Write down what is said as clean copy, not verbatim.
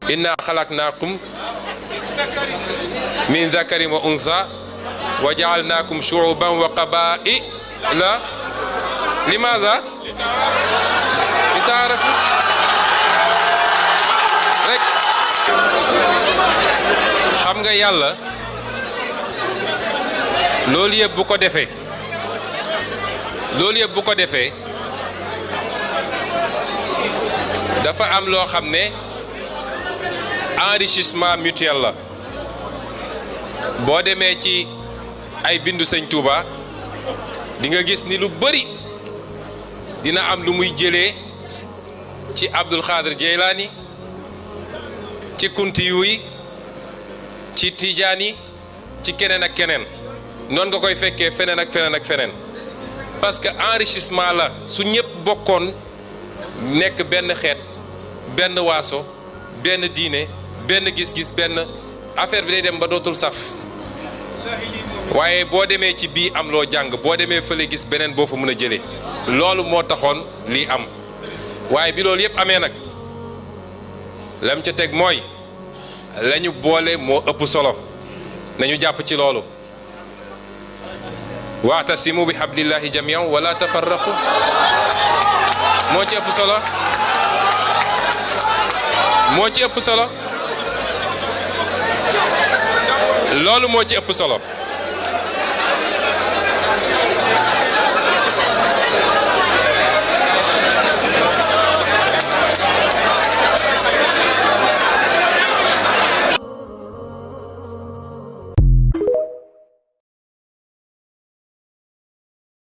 inna xalaqnaakum min dakarin wa unsa wa jaalnaakum shuuban wa qabaa'ila limaza li taarafu rek. xam nga yàlla loolu yëpp bu ko defee dafa am loo xam ne enrichissement mutuel la. boo demee ci ay bindu sëñ Touba di nga gis ni lu bari dina am lu muy jëlee ci Abdul Xaadir Jeylaani, ci Kuntiyu yi, ci Tijaan yi, ci keneen ak keneen. noonu nga koy fekkee feneen ak feneen ak feneen, parce que enrichissement la. su ñëpp bokkoon nekk benn xeet, benn waaso, benn diine, benn gis-gis, benn affaire bi day dem ba dootul saf. waaye boo demee ci bii am loo jàng, boo demee fële gis beneen boo fa mën a jëlee. loolu moo taxoon lii am. waaye bi loolu yëpp amee nag lam ca teg mooy lañu boole moo ëpp solo. nañu jàpp ci loolu. wa'tasimu bi hablillahi jami'an wala tafarraqu moo ci ëpp solo. moo ci ëpp solo. loolu moo ci ëpp solo.